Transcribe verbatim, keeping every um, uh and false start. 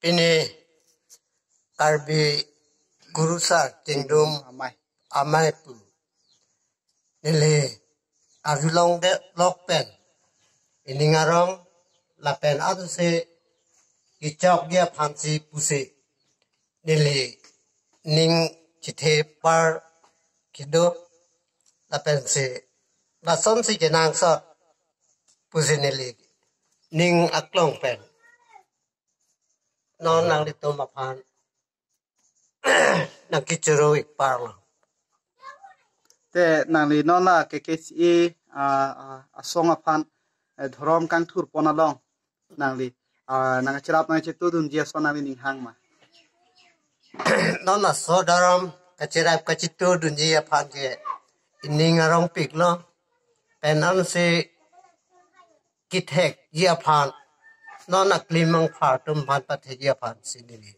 Pini Karbi Kurusar Kingdom amai, amai pu neli arjulongde lok pen ining arong lapen ansi kechokji aphansi pusi neli ning chethepar kedo lapensi lasonsi kenangsot pusi neli ning aklong pen non nanglitum aphan nangkechoro-ik parlo. Te nangli non la K K C A, ah, ah, asong aphan, eh, dhorom kangthurpon along nangli, ah, nangcherap nangchetudunji ason nangli ning hang ma? Non laso dhorom kacherap kachetudunji aphan ke ining arongpiklo. Pen ansi kethekji aphan, non aklimang phartum aphan pathekji aphansi neli